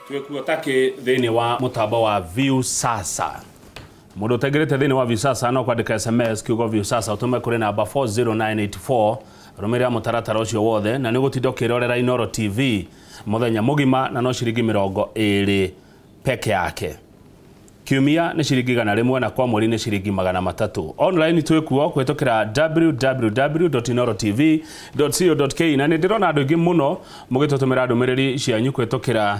Twĩkuo takĩ thĩinĩ wa mũtambo wa Viusasa. Mũndũ ũtaingĩrĩte thĩinĩ wa Viusasa no kwandĩka SMS kiugo Viusasa ũtũme kũrĩ namba 40984, rũmĩrĩra mũtaratara ũcio wothe na nĩ ũgũtinda ũkĩrorera Inooro TV mũthenya mũgima na no ciringi 20 peke yake. Kiumia nĩ ciringi 100 na kwa mweri nĩ ciringi 300. Online twĩkuo kũhĩtũkĩra www.inoorotv.co.ke na nĩ ndĩrona andũ aingĩ mũno mũgĩtũtũmĩra ndũmĩrĩri cianyu kũhĩtũkĩra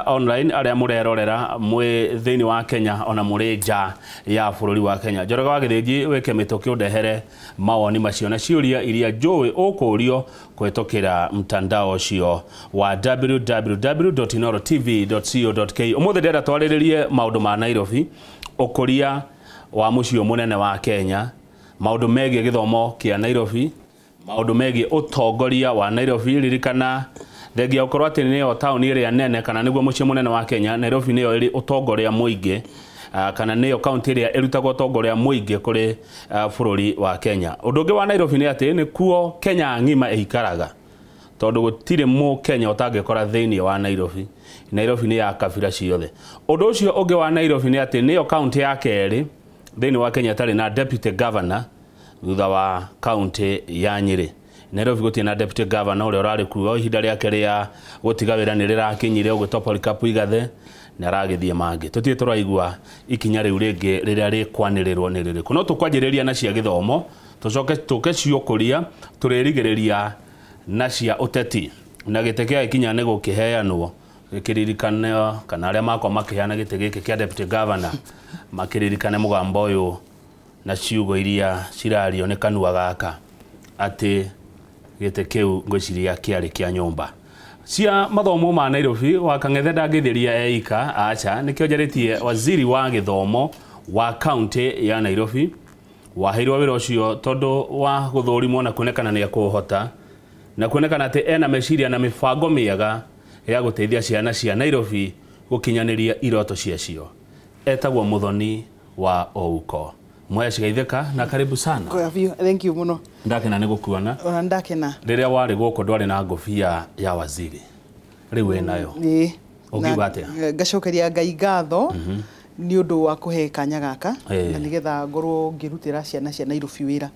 online arĩa mũrerorera mwĩ thĩinĩ wa Kenya ona mũrĩ nja ya bũrũri wa Kenya. Njoroge wa Gĩthĩnji wĩke mĩtũkĩ ũndehere mawoni macio na ciũria iria njũĩ ũkũrio kũhĩtũkĩra mtandao ũcio wa www.inoorotv.co.ke. Ũmũthĩ ndĩrenda twarĩrĩrie maũndũ ma Nairobi, ũkũria wa mũciĩ mũnene wa Kenya, maũndũ megiĩ gĩthomo kĩa Nairobi, maũndũ megiĩ ũtongoria wa Nairobi. Ririkana thengia gũkorwo atĩ nĩyo taũni ĩrĩa nene kana nĩguo mũciĩ mũnene wa Kenya, Nairobi nĩyo ĩrĩ ũtongoria mũingĩ kana nĩyo kaunti ĩrĩa ĩrutagwo ũtongoria mũingĩ kũrĩ bũrũri wa Kenya. Ũndũ ũngĩ wa Nairobi nĩ atĩ nĩkuo Kenya ng'ima ĩikaraga, tondũ gũtirĩ mũkenya ũtangĩkora thĩinĩ wa Nairobi. Nairobi nĩ ya kabira ciothe. Ũndũ ũcio ũngĩ wa Nairobi nĩ atĩ nĩyo kaunti ya kerĩ thĩinĩ wa Kenya ĩtarĩ na deputy governor thutha wa kaunti ya Nyĩrĩ. Nairobi gũtirĩ na deputy governor ũrĩa ũrarĩ kuo, ihinda rĩake rĩa gũtiga wĩra nĩ rĩrakinyire, ũgwĩtwo Polycarp Igathe nĩ aragĩthiĩ mangĩ. Tũtirĩ tũraigua ikinya rĩu rĩngĩ rĩrĩa rĩkwanĩrĩrwo nĩ rĩrĩkũ. No tũkwanjĩrĩria na cia gĩthomo, tũcoke tũke ciũkũria, tũrĩrigĩrĩria na cia ũteti na gĩtĩ kĩa ikinya nĩ gũkĩheanwo gĩkĩririkana kana arĩa makwa makĩheana gĩtĩ gĩkĩ kĩa deputy governor makĩririkane mũgambo ũyũ na ciugo iria cirario nĩ kanua gaka atĩ gĩtĩ kĩu ngwĩciria kĩarĩ kĩa nyũmba cia mathomo ma Nairobi. Wa Kang'ethe ndangĩthĩria eika aca, nĩkĩo njarĩtie waziri wa gĩthomo wa kaunti ya Nairobi waheirwo wĩra ũcio tondũ wa gũthũrimwo na kuonekana nĩ ekũhota na kuonekana atĩ ena meciria na mĩbango mĩega ya gũteithia ciana cia Nairobi gũkinyanĩria iroto ciacio. Etagwo Muthoni wa Ouko. Mwaya Cigaithĩka na karibu sana. Kwa biũ, thank you mũno. Ndakena nĩ gũkuona. Ona ndakena. Rĩrĩa warĩ gũkũ ndwarĩ na ngũbia ya waziri, rĩu wĩ nayo. Ĩĩ. Ũngiuga atĩa? Ngacokeria Ngai ngatho nĩ ũndũ wa kũhe kanya gaka na nĩgetha ngorwo ngĩrutĩra ciana cia Nairobi wĩra.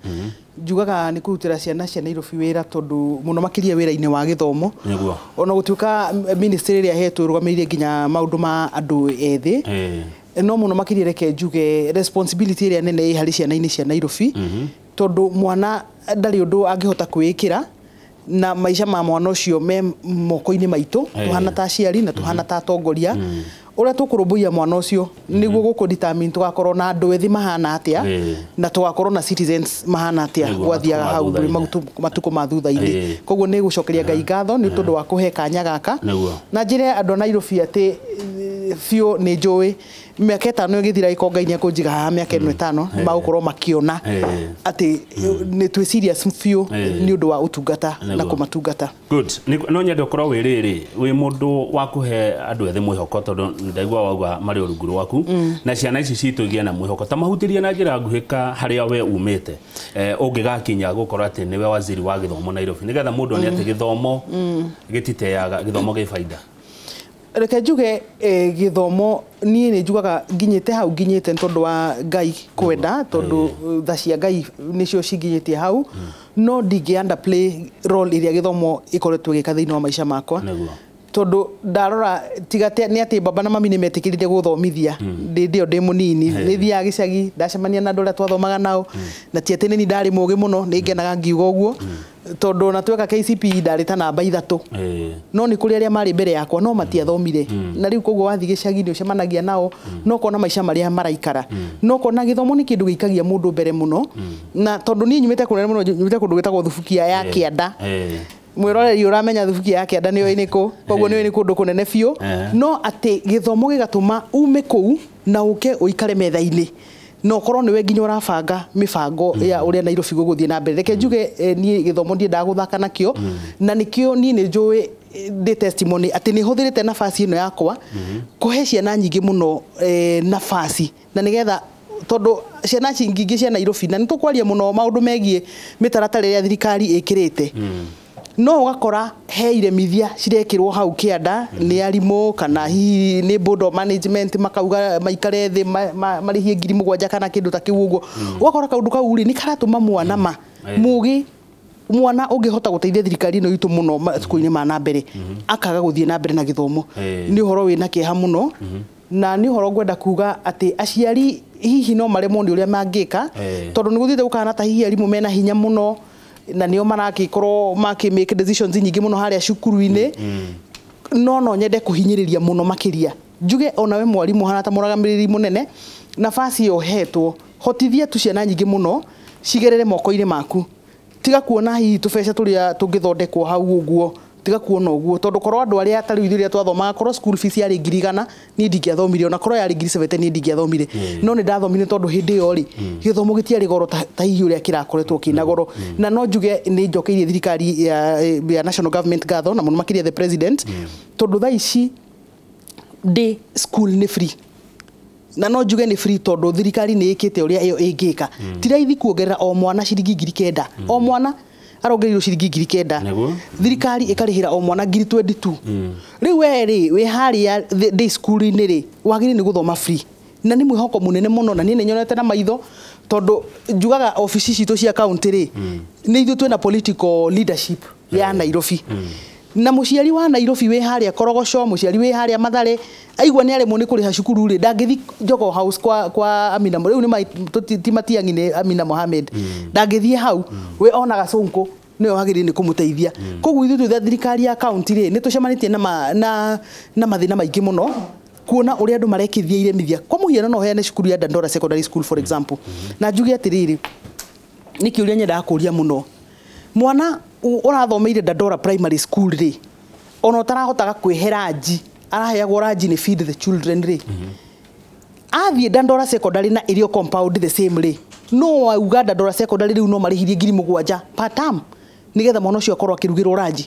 Njugaga nĩ kũrutĩra ciana cia Nairobi wĩra tondũ mũno makĩria wĩra-inĩ wa gĩthomo. Nĩguo. Ona gũtuĩka ministry ĩrĩa hetwo ĩrũgamĩrĩire nginya maũndũ ma andũ ethĩ, no mũno makĩria reke njuge responsibility ĩrĩa nene ĩ harĩ ciana-inĩ cia Nairobi, tondũ mwana ndarĩ ũndũ angĩhota kwĩĩkĩra na maica ma mwana ũcio me moko-inĩ maitũ, tũhana ta aciari na tũhana ta atongoria. Ũrĩa tũkũrũmbũiya mwana ũcio nĩguo gũkũ determine tũgakorwo na andũ ethĩ mahana atĩa na tũgakorwo na citizens mahana atĩa gwathiaga hau matukũ ma thutha-inĩ. Koguo nĩ gũcokeria Ngai ngatho nĩ tondũ wa kũhe kanya gaka na njĩre andũ a Nairobi atĩ biũ nĩ njũĩ mĩaka 5 ĩgĩthira ĩko Ngai nĩekũnjiga haha mĩaka ĩno 5 magũkorwo makĩona atĩ nĩ twĩ serious biũ nĩ ũndũ wa ũtungata na kũmatungata. Good. No nyende ũkorwo wĩ rĩrĩ wĩ mũndũ wa kũhe andũ ethĩ mwĩhoko tondũ ndaigua wauga marĩ rungu rwaku na ciana ici citũ igĩe na mwĩhoko, ta mahutĩrie na njĩra nguhĩ ka harĩa we umĩte ũngĩgakinya gũkorwo atĩ nĩwe waziri wa gĩthomo Nairobi, nĩgetha mũndũ one atĩ gĩthomo gĩtiteaga, gĩthomo gĩ baida. Reke njuge gĩthomo niĩ nĩ njugaga nginyĩte hau nginyĩte nĩ tondũ wa Ngai kwenda, tondũ tha cia Ngai nĩcio cinginyĩtie hau, no ndingĩ underplay role ĩrĩa gĩthomo ĩkoretwo ĩgĩka thĩinĩ wa maica makwa. Tondũ ndarora tiga nĩ atĩ baba na mami nĩ metĩkĩrire gũthomithia ndĩ ĩyo ndĩ mũnini, nĩ thiaga gĩcagi ndacemania na andũ arĩa twathomaga nao, na ti atĩ nĩ niĩ ndarĩ mũgĩ mũno, nĩ ngenaga ngiuga ũguo tondũ ona tweka KCPE ndarĩ ta namba 3, no nĩ kũrĩ arĩa marĩ mbere yakwa no matiathomire, na rĩu koguo wathiĩ gĩcagi nĩ ũcemanagia nao no ũkona maica marĩa maraikara, no ũkona gĩthomo nĩ kĩndũ gĩikagia mũndũ mbere mũno, na tondũ niĩ nyumĩte kũnene mũno, nyumĩte kũndũ gwĩtagwo Thubukia ya Kĩanda. Mwĩroreri ũramenya Thubukia ya Kĩanda nĩoĩ nĩ kũ, koguo nĩoĩ nĩ kũndũ kũnene biũ, no atĩ gĩthomo gĩgatũma ume kũu na ũke ũikare metha-inĩ na ũkorwo nĩwe nginya ũrabanga mĩbango ya ũrĩa Nairobi gũgũthiĩ na mbere. Reke njuge niĩ gĩthomo ndiendaga gũthaka nakĩo, na nĩkĩo niĩ nĩ njũĩ ndĩ testimony atĩ nĩ hũthĩrĩte nafasi ĩno yakwa kũhe ciana nyingĩ mũno nafasi, na nĩgetha tondũ ciana nyingĩ cia Nairobi, na nĩ tũkwaria mũno maũndũ megiĩ mĩtaratara ĩrĩa thirikari ĩkĩrĩte, No ũgakora he iremithia cirekĩrwo hau kĩanda nĩ arimũ kana hihi nĩ board of management, makauga maikare thĩ marĩhie 7,000 kana kĩndũ ta kĩu ũguo. Ũgakora kaũndũ kau rĩ nĩ karatũma mwana ma mũgĩ, mwana ũngĩhota gũteithia thirikari ĩno itũ mũno matukũ-inĩ ma na mbere akaga gũthiĩ na mbere na gĩthomo. Nĩ ũhoro wĩna kĩeha mũno, na nĩ ũhoro ngwenda kuga atĩ aciari hihi no maremwo nĩ ũrĩa mangĩka, tondũ nĩ gũthiĩte gũkahana ta hihi arimũ mena hinya mũno na nĩo maragĩkorwo makĩ make decisions nyingĩ mũno harĩa cukuru-inĩ. No nyende kũhinyĩrĩria mũno makĩria njuge onawe mwarimũ hana ta mũrũgamĩrĩri mũnene, nafasi ĩyo ũhetwo, hotithia tu ciana nyingĩ mũno cigerere moko-inĩ maku. Tiga kuona hihi tũbeca tũrĩa tũngĩthondekwo hau ũguo, tiga kuona ũguo, tondũ korwo andũ arĩa ta rĩu ithuĩ rĩrĩa twathomaga, korwo school fees yarĩ 100,000 niĩ ndingĩathomire, ona korwo yarĩ 70,000 niĩ ndingĩathomire. No nĩ ndathomire tondũ hĩndĩ ĩyo rĩ gĩthomo gĩtiarĩ goro ta hihi ũrĩa kĩrakoretwo kĩna goro. Na no njuge nĩ njokeirie thirikari ya national government ngatho, na mũno makĩria the president, tondũ thaa ici day school nĩ free. Na no njuge nĩ free tondũ thirikari nĩ ĩkĩte ũrĩa ĩyo ĩngĩka. Ti raithi kuongerera o mwana ciringi 9,000. O mwana arongereirwo ciringi 9,000. Thirikari ĩkarĩhĩra o mwana 22,000. Rĩu we rĩ wĩ harĩa day school-inĩ rĩ wagĩrĩire nĩ gũthoma free. Na nĩ mwĩhoko mũnene mũno, na niĩ nĩ nyonete na maitho, tondũ njugaga obici citũ cia county rĩ nĩ ithuĩ twĩna political leadership ya Nairobi. Na mũciari wa Nairobi wĩ harĩa Korogoco, mũciari wĩ harĩa Mathare, aigua nĩ aremwo nĩ kũrĩha cukuru rĩ, ndangĩthi Jogoo House kwa Amina. Rĩu nĩ ti Matiang'i, nĩ Amina Mohamed. Ndangĩthiĩ hau, we onaga Sonko nĩwe wagĩrĩire nĩ kũmũteithia. Koguo ithuĩ twĩ thirikari ya county rĩ nĩ tũcemanĩtie na mathĩna maingĩ mũno kuona ũrĩa andũ marekithia iremithia. Kwa mũhiano no heane cukuru ya Dandora Secondary School for example. Na njuge atĩrĩrĩ, nĩ kĩũria nyendaga kũria mũno. Mwana ũrathomeire Dandora Primary School rĩ, ona ũtarahotaga kwĩhe ranji, araheagwo ranji nĩ Feed the Children rĩ, athiĩ Dandora Secondary na ĩrĩ o compound the same rĩ, no wauga Dandora Secondary rĩu no marĩhirie 7,000 per term nĩgetha mwana ũcio akorwo akĩrugĩrwo ranji.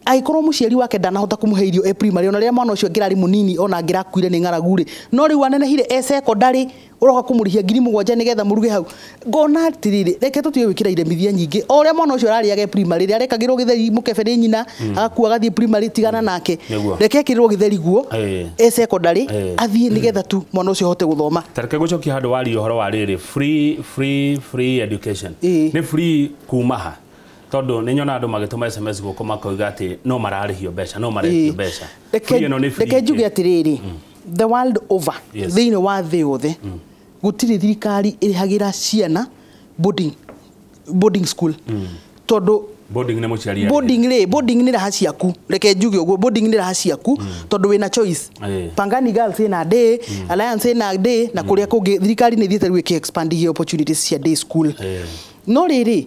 Angĩkorwo mũciari wake ndanahota kũmũhe irio e primary, ona rĩrĩa mwana ũcio angĩrarĩ mũnini ona angĩrakuire nĩ ng'aragu rĩ, no rĩu anenehire e secondary ũroka kũmũrĩhia 7,000 nĩgetha mũruge hau. Ngona atĩrĩrĩ, reke tũtige gwĩkĩra iremithia nyingĩ. O ũrĩa mwana ũcio ararĩaga e primary, rĩrĩa arekagĩrwo gĩtheri mũkebe nĩ nyina, agakua agathiĩ primary, tigana nake. Reke ekĩrĩrwo gĩtheri guo e secondary, athiĩ nĩgetha tu mwana ũcio ahote gũthoma. Ta reke gũcokia handũ waria ũhoro wa rĩrĩ free education. Nĩ free kuma ha? Tondũ nĩ nyona andũ magĩtũma SMS gũkũ makoiga atĩ no mararĩhio mbeca, no maretio mbeca. Reke njuge atĩrĩrĩ, the world over, thĩinĩ wa thĩ yothe, gũtirĩ thirikari ĩrĩhagĩra ciana boarding school. Tondũ boarding nĩ mũciari arĩhagĩra. Boarding rĩ, boarding nĩ raha ciaku. Reke njuge ũguo, boarding nĩ raha ciaku tondũ wĩna choice. Pangani Girls ĩna day, Alliance ĩna day, na kũrĩa kũngĩ thirikari nĩ ĩthiĩte rĩu ĩkĩ expand opportunities cia day school. No rĩrĩ,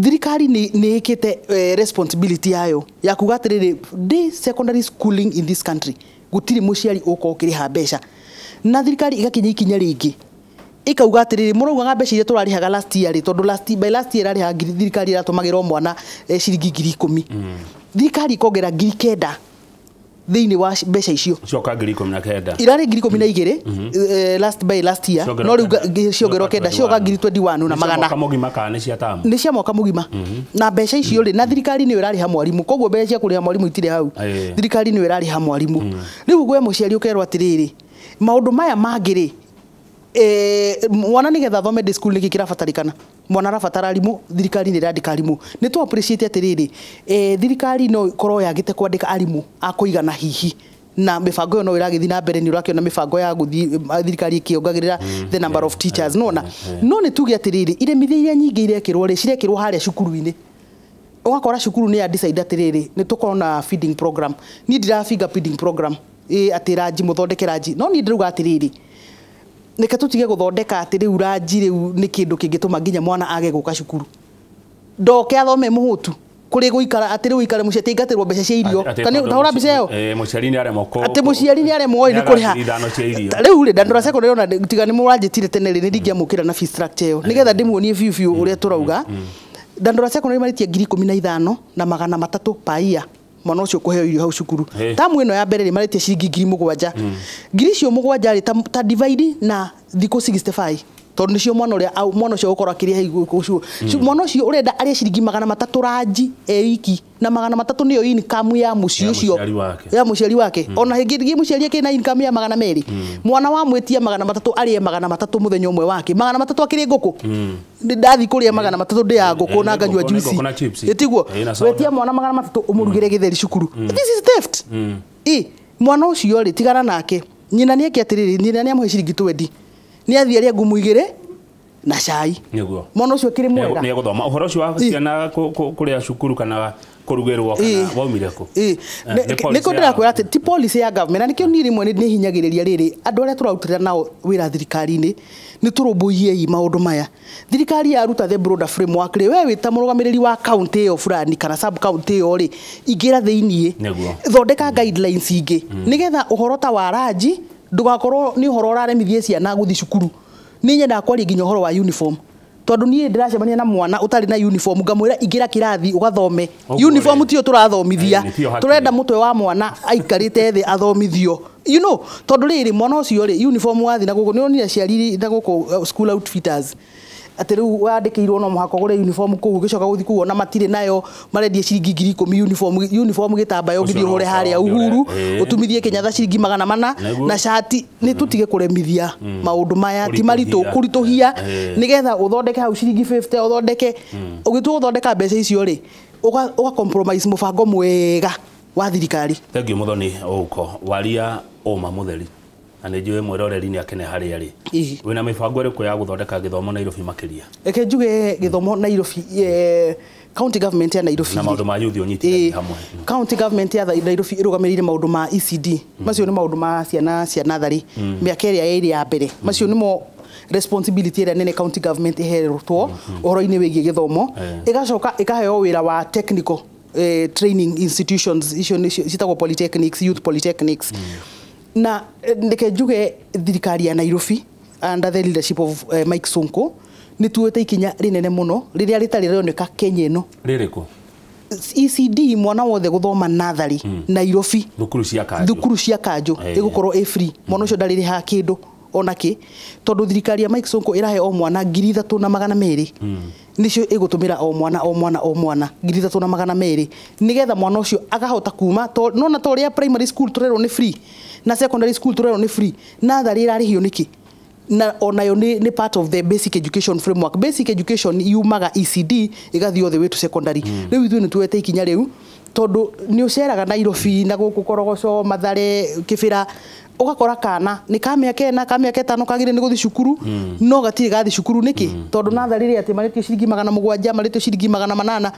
thirikari nĩ ĩkĩte responsibility yayo ya kuga atĩrĩrĩ, day secondary schooling in this country gũtirĩ mũciari ũkorwo ũkĩrĩha mbeca. Na thirikari ĩgakinya ikinya rĩngĩ ĩkauga atĩrĩrĩ, mũraugaga mbeca iria tũrarĩhaga last year rĩ, tondũ by last year ĩrarĩhaga thirikari ĩratũmagĩra o mwana ciringi 10,000. Thirikari ĩkongera 9,000 thĩinĩ wa mbeca icio. Cioka 19,000. Irarĩ 12,000 last by last year, no rĩu ciongererwo kenda, cioka 21,000 na magana. Nĩ cia mwaka mũgima kana nĩ cia tamu? Nĩ cia mwaka mũgima. Na mbeca icio rĩ, na thirikari nĩyo ĩrarĩha mwarimũ, koguo mbeca cia kũrĩha mwarimũ itirĩ hau. Thirikari nĩyo ĩrarĩha mwarimũ. Rĩu gwe mũciari ũkerwo atĩrĩrĩ, maũndũ maya mangĩ rĩ, mwana nĩgetha athome day school nĩkĩ kĩrabatarĩkana? Mwana arabatara arimũ, thirikari nĩ ĩrandĩka arimũ. Nĩ tũ appreciate atĩrĩrĩ, thirikari no ĩkorwo yagĩte kwandĩka arimũ a kũigana hihi, na mĩbango ĩyo no ĩragĩthiĩ na mbere, nĩ ũrakĩona mĩbango ya gũthiĩ thirikari ĩkĩongagĩrĩra the number of teachers, nona. No nĩ tuge atĩrĩrĩ, iremithia iria nyingĩ irekĩrwo rĩ, cirekĩrwo harĩa cukuru-inĩ. Ũgakora cukuru nĩ ya decide atĩrĩrĩ, nĩ tũkorwo na feeding program. Niĩ ndirabinga feeding program, atĩ ranji, mũthondeke ranji. No niĩ ndĩrauga atĩrĩrĩ, reke tũtige gũthondeka atĩ rĩu ranji rĩu nĩ kĩndũ kĩngĩtũma nginya mwana age gũka cukuru. Ndoke athome mũhũtu kũrĩ gũikara atĩ rĩu ikare mũciĩ atĩ aingatĩrwo mbeca cia irio. Ta hũra mbica ĩyo. Mũciari nĩ aremwo Atĩ mũciari nĩ aremwo nĩ kũrĩha. Rĩu rĩ, Dandora Secondary ona tiga nĩ mũranjĩtire tene rĩ, nĩ ndingĩamũkĩra na fee structure ĩyo. Nĩgetha ndĩmuonie biũ biũ ũrĩa tũrauga. Dandora Secondary marĩtie 15,300 per year. Mwana ũcio kũheo irio hau cukuru. Tamu ĩno ya mbere rĩ, marĩtie ciringi 7,000. Ngiri icio mũgwanja rĩ, ta divide na thikũ 65. Tondu nicio mwana uria mwana ucio ukorwo akiria ucio mwana ucio urenda arie ciringi 300 ranji eiki na 300 niyo income ya muciĩ ucio ya muciari wake. Ona hingi muciari akina income ya 200, mwana wa mwitia 300 arie 300 muthenya umwe wake 300 akirie nguku. Ndathi kuria 300 ndi ya nguku na nganyua juice itiguo wetia mwana 300 umurugire githeri cukuru. This is theft. Mwana ucio ri tigana nake nyina ni atiriri nyina ni amuhe ciringi 20 ni athie arie ngumu igire na cai niguo mwana ucio kiri mwega ni guthoma uhoro ucio wa ciana kuria cukuru kana kurugirwo kana waumire ku niko ndirakwira ati ti policy ya government na nikio ni rimwe ni hinyagiriria riri andu aria turarutira nao wira thirikari-ini ni turumbuiei maundu maya. Thirikari yaruta the broader framework ri we wita murugamiriri wa county iyo fulani kana sub county iyo ri ingira thiini thondeka guidelines ingi nigetha uhoro ta wa ranji ndugakorwo ni uhoro uraremithie ciana guthi cukuru. Ni nyendaga kwaria nginya uhoro wa uniform tondu nie ndiracemania na mwana utari na uniform ngamwira ingira kirathi ugathome. Uniform tiyo turathomithia, turenda mutwe wa mwana aikarite thi athomithio, you know, tondu riri mwana ucio ri uniform wathi na guku ni onire aciari na guku school outfitters ati riu wandikirwo no muhaka ugure uniform kuu ugicoka guthi kuu ona matire nayo marendie ciringi 10,000 uniform gitambaya ũngĩthiĩ ũhũre harĩa Uhuru ũtumithie Kenyatta ciringi 400 na cati. Nĩ tũtige kũremithia maũndũ maya ti maritũ kũritũhia nĩgetha ũthondeke hau ciringi 50 ũthondeke ũgĩtua gũthondeka mbeca icio rĩ ũga compromise mũbango mwega wa thirikari. Thank you Muthoni Ouko waria ũma mũtheri na nä njå mwäroreri nä akene harä arä wä na mä bango ä rä kå ya gå thondeka gä thomo Nairobi makä Reke njuge gĩthomo Nairobi, county government ya Nairobi na maũndũ ma youth ũnyitithanie hamwe. County government ya Nairobi ĩrũgamĩrĩire maũndũ ma ECD. Macio nĩ maũndũ ma ciana cia natharĩ mĩaka ĩrĩa ĩrĩ ya mbere. Macio nĩmo responsibility ĩrĩa nene county government ĩheretwo ũhoro-inĩ wĩgiĩ gĩthomo. Ĩgacoka ĩkaheo wĩra wa technical training institutions icio citagwo polytechnics, youth polytechnics. Na ndeke njuge thirikari ya Nairobi under the leadership of Mike Sonko nĩ tuoete ikinya rinene muno riria ritari rioneka Kenya ĩno. Rĩrĩkũ? ECD mwana wothe guthoma nathari Nairobi thukuru cia kanjũ ĩgũkorwo ĩ free. Mwana ũcio ndarĩrĩhaga kĩndũ ona kĩ tondu thirikari ya Mike Sonko ĩrahe o mwana 3,200 nicio ĩgũtũmĩra o mwana o mwana o mwana 3,200 nigetha mwana ũcio akahota kuma nona to ũrĩa primary school tũrerwo nĩ free na secondary school tũrerwo nĩ free, natharĩ ĩrarĩhio nĩkĩ? Na onayo ni part of the basic education framework. Basic education yumaga ECD ĩgathiĩ all the way to secondary. Rĩu ithuĩ nĩ tuoete ikinya rĩu tondu nĩ ũceraga Nairobi na gũkũ Korogoco, Mathare, Kĩbĩra ũgakora kana nĩ ka mĩaka ĩna ka mĩaka ĩtano kagĩrĩire nĩ gũthiĩ cukuru no gatirĩ gathiĩ cukuru nĩkĩ? Tondũ natharĩ rĩ atĩ marĩtio ciringi 700 marĩtio ciringi 800.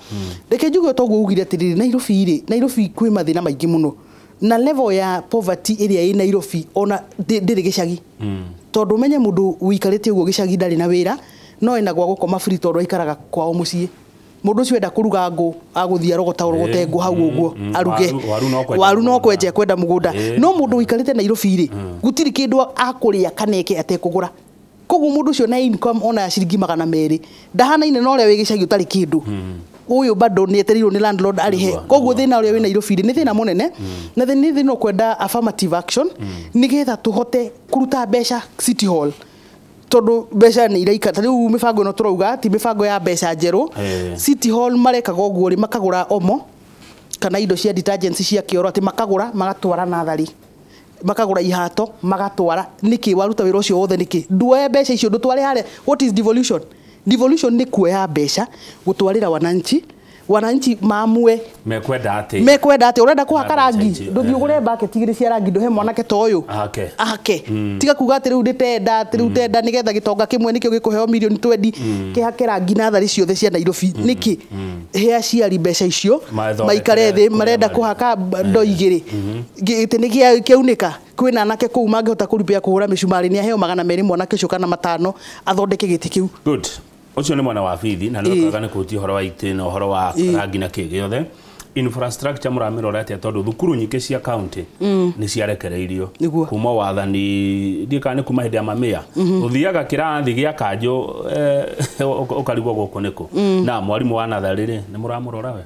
Reke njuge toguo ugire atĩrĩrĩ, Nairobi rĩ, Nairobi kwĩ mathĩna maingĩ mũno na level ya poverty ĩrĩa ĩ Nairobi ona ndĩrĩ gĩcagi. Tondũ ũmenye mũndũ ũikarĩte ũguo gĩcagi ndarĩ na wĩra no ena gwa gũkoma free tondũ aikaraga kwao mũciĩ. Mũndũ ũcio enda kũruga ngũ agũthiĩ arogota orogote ngũ hau ũguo aruge waru no kwenja kwenda mũgũnda. No mũndũ ũikarĩte Nairobi rĩ gũtirĩ kĩndũ akũrĩa kana eke atekũgũra. Koguo mũndũ ũcio na income ona ya ciringi 200 ndahanaine na ũrĩa wĩ gĩcagi ũtarĩ kĩndũ. Ũyũ bado nĩ etereirwo nĩ landlord arĩhe. Koguo thĩna ũrĩa wĩ Nairobi nĩ thĩna mũnene na nĩ thĩna ũkwenda affirmative action nĩgetha tũhote kũruta mbeca City Hall tondu mbeca nĩ iraika ta rĩu mĩbango ĩno tũrauga ti mĩbango ya mbeca njerũ. City Hall marekaga ũguo rĩ makagũra omo kana indo cia detergents cia kĩoro atĩ makagũra magatwara natharĩ makagũra ihato magatwara. Nĩkĩ waruta wĩra ũcio wothe nĩkĩ? Nduoe mbeca icio ndũtware harĩa. What is devolution? Devolution nĩ kuoya mbeca gũtwarĩra wananchi, wananchi mamue mekwenda atĩ ũrenda kũhaka rangi ndũthiĩ ũgũre bucket igĩrĩ cia rangi ndũhe mwanake ta ũyũ ahake. Tiga kuga atĩ rĩu ndĩtenda atĩ rĩu tenda nĩgetha gĩtonga kĩmwe nĩkĩo gĩkũheo mirioni 20 kĩhake rangi natharĩ ciothe cia Nairobi nĩkĩ? He aciari mbeca icio maikare thĩ marenda kũhaka ndoo igĩrĩ gĩtĩ nĩ kĩaunĩka kwĩna anake kũu mangĩhota kũripia kũhũra mĩcumarĩ nĩ aheo 200 mwanake ũcio kana 500 athondeke gĩtĩ kĩu. Good. Ũcio nĩ mwena wa bithi na nĩ ũkaga nĩ kũhutia ũhoro wa itĩ na ũhoro wa rangi na kĩ gĩothe. Infrastructure mũramĩrora atĩa tondũ thukuru nyingĩ cia county nĩ ciarekereirio kuma wathani ndiĩ kana nĩ kuma hĩndĩ ya mamĩa ũthiaga kĩrathi gĩa kanjũ ũkarigwo gũkũ nĩkũ. Na mwarimũ wa natharĩ rĩ nĩ mũramũrora we?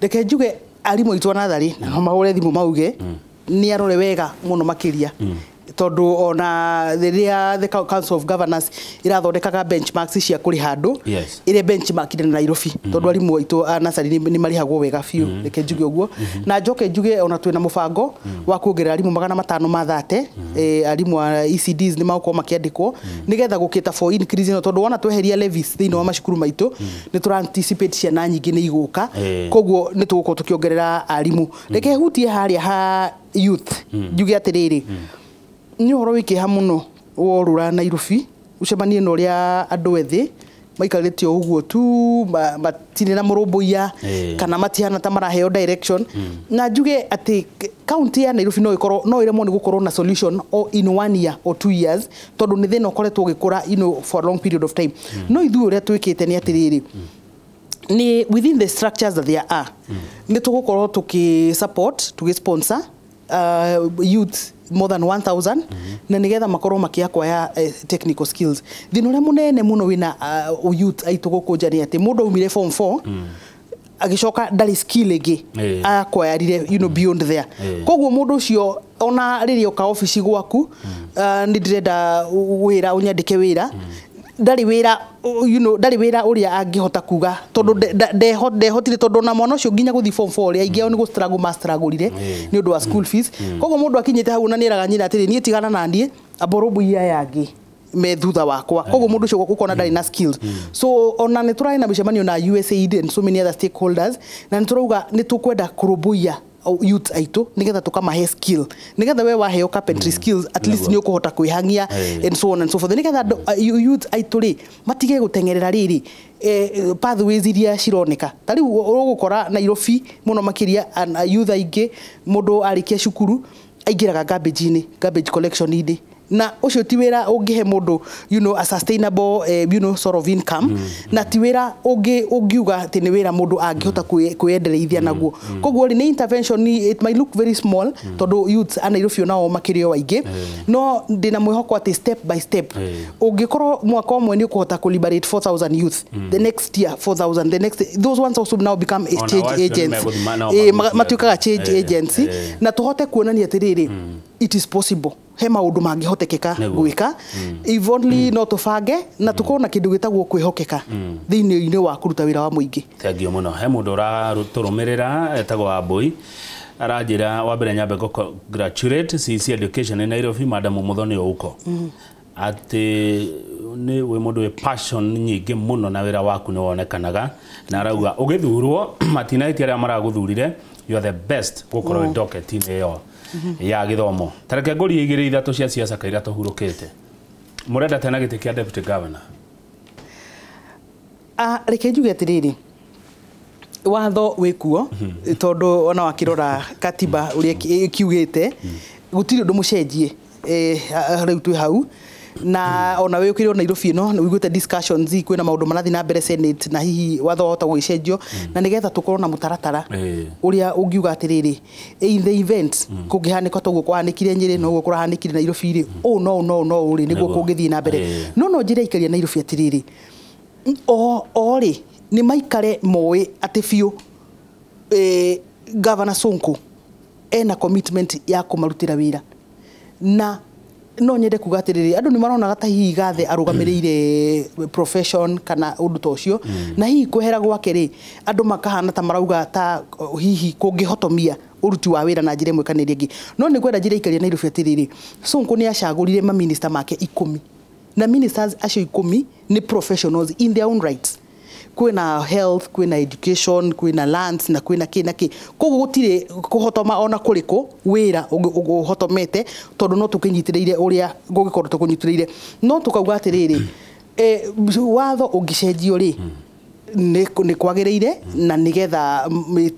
Reke njuge arimũ aitũ a natharĩ na no mahũre thimũ mauge nĩ arore wega mũno makĩria Tondũ ona rĩrĩa the Council of Governors irathondekaga benchmarks cia kũrĩha andũ, ĩrĩa benchmark na Nairobi, tondũ arimũ aitũ a nursery nĩ marĩhagwo wega biũ. Reke njuge ũguo, na njoke njuge ona twĩna mũbango wa kuongerera arimũ 530. Arimũ a ECDs nĩ magũkorwo makĩandĩkwo nĩgetha gũkĩta for increase ĩno, tondũ wona tweheria levies thĩinĩ wa macukuru maitũ, nĩ tũra anticipate ciana nyingĩ nĩ igũka. Koguo nĩ tũgũkorwo tũkĩongerera arimũ. Reke hutie harĩa ha youth, njuge atĩrĩrĩ, nĩ ũhoro wĩ kĩeha mũno worũra Nairobi ũcemanie na ũrĩa andũ ethĩ maikarĩte o ũguo tu, matirĩ na mũrũmbũiya kana matihana ta maraheo direction. Na njuge atĩ county ya Nairobi no ĩkorwo no ĩremwo nĩ gũkorwo na solution o in 1 year or 2 years, tondũ nĩ thĩna ũkoretwo ũgĩkũra for a long period of time. No ithuĩ ũrĩa twĩkĩte nĩ atĩrĩrĩ, ni within the structures that there are, nĩ tũgũkorwo tũkĩ support, tũgĩ sponsor youth more than 1000, na nigetha makorwo makĩacquire technical skills. Thĩna ũrĩa mũnene mũno wĩna youth aitũ gũkũ nja nĩ atĩ mũndũ aumire form 4, agĩcoka ndarĩ skill ĩngĩ acquirire beyond there. Koguo mũndũ ũcio ona rĩrĩa oka obici gwaku, nĩ ndĩrenda wĩra, ũnyandĩke wĩra, ndarĩ wĩra, ndarĩ wĩra ũrĩa angĩhota kuga, tondũ ndehotire, tondũ ona mwana ũcio nginya gũthiĩ form 4 rĩ, aingĩ ao nĩ gũ struggle ma struggle nĩ ũndũ wa school fees. Koguo mũndũ akinyĩte hau na nĩeraga nyina atĩrĩ, "Niĩ tigana na niĩ, amba ũrũmbũiye aya angĩ me thutha wakwa." Koguo mũndũ ũcio ũkona ndarĩ na skills. So ona nĩ tũrarĩ na mĩcemanio na USAID and so many other stakeholders, na nĩ tũrauga nĩ tũkwenda kũrũmbũiya youth aitũ nigetha tukamahe skill, nigetha we waheo carpentry skills, at least nĩ ũkũhota kwĩhangia and so on and so forth, nigetha andũ youth aitũ rĩ matige gũteng'erera rĩrĩ pathways iria cironeka. Ta rĩu ũgũkora Nairobi mũno makĩria, youth aingĩ, mũndũ arĩkia cukuru aingĩraga garbage-inĩ, garbage collection-inĩ, na ũcio ti wĩra ũngĩhe mũndũ a sustainable sort of income, na ti wĩra ũngiuga atĩ nĩ wĩra mũndũ angĩhota kwĩendereithia naguo. Koguo rĩ, nĩ intervention, it might look very small, tondũ youths a Nairobi onao makĩrĩ o aingĩ, no ndĩna mwĩhoko atĩ step by step, ũngĩkorwo mwaka ũmwe nĩ ũkũhota kũ liberate 4000 youth, the next year 4000, the next, those ones also now become a Ona change wacio nĩ agents. megũthiĩ nao Matuĩkaga change agents, na tũhote kuonania atĩrĩrĩ, it is possible, he maũndũ mangĩhotekeka gwĩka if only no tũbange na tũkorwo na kĩndũ gĩtagwo kwĩhokeka thĩinĩ-inĩ wa kũruta wĩra wa mũingĩ. Thank you mũno. He mũndũ ũratũrũmĩrĩra etagwo Wambui, aranjĩra wa mbere nyambe ngũ congratulate CC Education in Nairobi, Madam Muthoni Ouko, atĩ nĩ wĩ mũndũ wĩ passion nyingĩ mũno na wĩra waku nĩ wonekanaga, na arauga ũgĩthurwo matinahĩtia arĩa maragũthurire, you are the best gũkorwo wĩ docket-inĩ ĩyo ya gĩthomo. Ta reke ngũrie igĩrĩ ithatũ cia ciaca kaira tũhurũkĩte. Mũrenda tena gĩtĩ kĩa deputy governor? Ah, reke njuge atĩrĩrĩ, watho wĩ kuo, tondũ ona wakĩrora katiba ũrĩa ĩkiugĩte, gũtirĩ ũndũ mũcenjie. Rĩu twĩ hau, na ona wĩ ũkĩrĩ o Nairobi ĩno nĩ ũiguĩte discussions, kwĩna maũndũ marathiĩ na mbere Senate, na hihi watho wahota gũgĩcenjio na nĩgetha tũkorwo na mũtaratara ũrĩa ũngiuga atĩrĩrĩ, in the event kũngĩhanĩka toguo kũhanĩkire Nyĩrĩ, noguo kũrahanĩkire Nairobi rĩ, ũũ no ũũ no ũũ no ũũ rĩ, nĩguo kũngĩthiĩ na mbere. No njĩre aikaria Nairobi atĩrĩrĩ, o rĩ nĩ maikare moĩ atĩ biũ Governor Sonko ena commitment ya kũmarutĩra wĩra. Na no nyende kuga atĩrĩrĩ, andũ nĩ maronaga ta hihi Gathe arũgamĩrĩire profession kana ũndũ ta ũcio, na hihi kwehera gwake rĩ, andũ makahana ta marauga ta hihi kũngĩhotomia ũruti wa wĩra na njĩra ĩmwe kana ĩrĩa ĩngĩ. No nĩ ngwenda njĩre aikaria Nairobi atĩrĩrĩ, Sonko nĩ acagũrire maminista make 10, na ministers acio 10 nĩ professionals in their own rights. Kwĩna health, kwĩna education, kwĩna lands, na kwĩna kĩ na kĩ. Koguo gũtirĩ kũhotoma ona kũrĩkũ wĩra ũhotomete, tondũ no tũkĩnyitĩrĩire ũrĩa gũgĩkorwo tũkũnyitĩrĩire. No tũkauga atĩrĩrĩ, watho ũngĩcenjio rĩ, nĩ kwagĩrĩire, na nĩgetha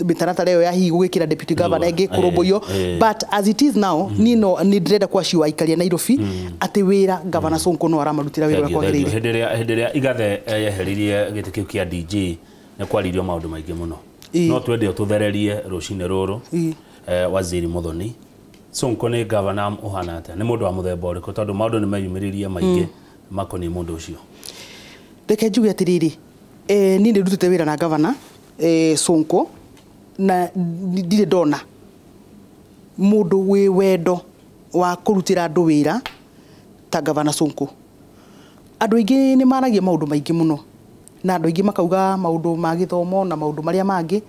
mĩtaratara ĩyo ya hihi gũgĩkĩra deputy governor ĩngĩ kũrũmbũiyo. But as it is now, niĩ no nĩ ndĩrenda kwaciwa aikaria Nairobi atĩ wĩra Governor Sonko no aramarutĩra wĩra ũrĩa Thank you, thank you. kwagĩrĩire. Hĩndĩ ĩrĩa Igathe yeheririe gĩtĩ kĩu kĩa DG, nĩ kwaririo maũndũ maingĩ mũno. No twende ũtũthererie rũcinĩ rũrũ. Waziri Muthoni, Sonko nĩ governor ũhana atĩa? Nĩ mũndũ wa mũthemba ũrĩkũ? Tondũ maũndũ nĩ meyumĩririe maingĩ makoniĩ mũndũ ũcio. Reke njuge atĩrĩrĩ, niĩ nĩ ndutĩte wĩra na gavana Sonko, na ndirĩ ndona mũndũ wĩ wendo wa kũrutĩra andũ wĩra ta Gavana Sonko. Andũ aingĩ nĩ maragia maũndũ maingĩ mũno na andũ aingĩ makauga maũndũ ma gĩthomo na maũndũ marĩa mangĩ,